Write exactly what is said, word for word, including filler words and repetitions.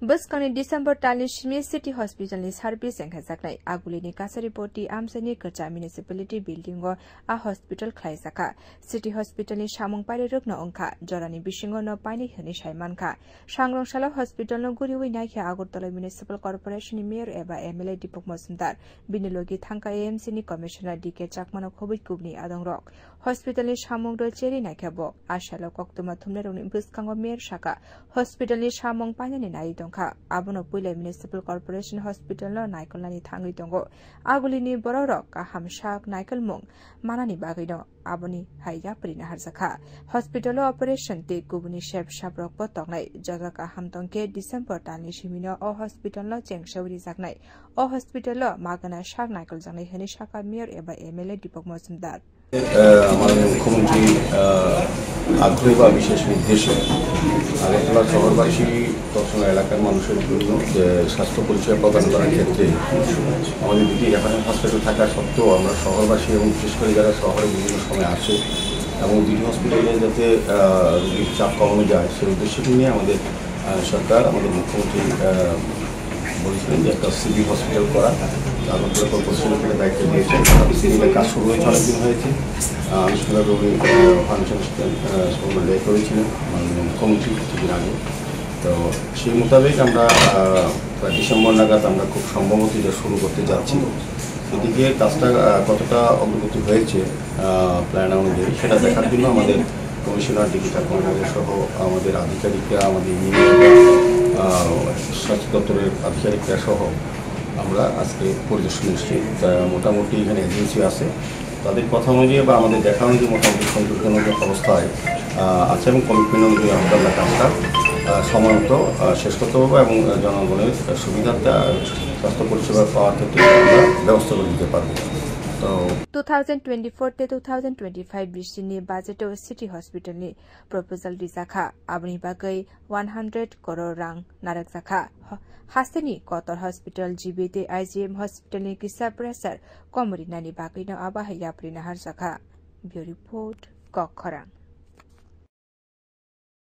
Bwskangni December talni simi City Hospital ni service wngkha jaknai. Agulini Kasaripoti amchaini kwcham municipality building o a hospital khlaijakha. City Hospital ni samung parirokno wngkha, jorani bisingo no painai hwnwi sai mankha. Sangrong salo hospital no guriwi naikha Agartala Municipal Corporation ni Mayor eba M L A Deepak Majumdar. Bini logi thangkha A M C ni Commissioner D K Chakma no khobwi kubni adongrok. Hospital ni samung rw cheri naikha bo. A salo koktwma thumnairokni bwskango Mayor sakha, hospital ni samung painani naiwi tongkha. Abono puila Municipal Corporation Hospital no naikolnani thangwi tongo. Agulini borokrok kaham sak naikolmung manani bagwino aboni hai yapri naharjakha. Hospital o operation tei kubuni sep saprokbo tongnai. Joto kaham tongkhe December talni simino o hospital no chengsawi rijaknai. O hospital o magana sak naikoljaknai hwnwi sakha Mayor eba M L A Deepak Majumdar. আহ, মাননীয় মুখ্যমন্ত্রী, আহ, আগ্রহ বা বিশেষ নির্দেশে আগরতলা শহরবাসী তৎসঙ্গ এলাকার মানুষের জন্য যে স্বাস্থ্য পরিষেবা প্রদান করার ক্ষেত্রে আমাদের দুটি রেফারেল হসপিটাল থাকা সত্ত্বেও আমরা শহরবাসী এবং বিশেষ করে যারা শহরে বিভিন্ন সময় আসে এবং দুটি হসপিটালে যাতে, আহ, রোগীর চাপ কমানো যায়, সেই উদ্দেশ্যকে নিয়ে আমাদের, আহ, সরকার, আমাদের মুখ্যমন্ত্রী, আহ, বলেছিলেন যে একটা সিভিল হসপিটাল করা। আগরতলা কর্পোরেশনকে দায়িত্ব দিয়েছেন। এটা কাজ শুরু হয়েছে, অনেকদিন হয়েছে। আহ, আনুষ্ঠানিকভাবে উনি, আহ, ফাউন্ডেশন, আহ, সম্মেলন করেছিলেন মাননীয় মুখ্যমন্ত্রী কিছুদিন আগে। তো সেই মোতাবেক আমরা, আহ, প্রায় ডিসেম্বর নাগাদ আমরা খুব সম্ভবত এটা শুরু করতে যাচ্ছি। এদিকে কাজটা, আহ, কতটা অগ্রগতি হয়েছে, আহ, প্ল্যান অনুযায়ী, সেটা দেখার জন্য আমাদের কমিশনার, ডিবি ঠাকুর সহ আমাদের আধিকারিকরা, আমাদের ইঞ্জিনিয়াররা, আহ, স্বাস্থ্য দপ্তরের আধিকারিকরা সহ আমরা আজকে পরিদর্শনে এসেছি। তা মোটামুটি এখানে এজেন্সি আছে, তাদের কথা অনুযায়ী বা আমাদের দেখা অনুযায়ী মোটামুটি সন্তোষজনক অবস্থায়, আহ, আছে এবং কমিটমেন্ট অনুযায়ী আমরা কাজটা, আহ, সময়মতো, আহ, শেষ করতে পারবো এবং জনগণের সুবিধার্থে, আহ, স্বাস্থ্য পরিষেবা পাওয়ার ক্ষেত্রে আমরা ব্যবস্থা করে দিতে পারবো। তো Two thousand twenty-four te two thousand twenty-five bisini budget o City Hospital ni proposal rijakha, aboni bagwi one hundred crore rang narwkjakha. Ho-, hasteni Kotor Hospital, G B tei I G M Hospital ni kisa pressure kom rinani bagwino abo hai yapri naharjakha. Bureau Report, Kokkhorang.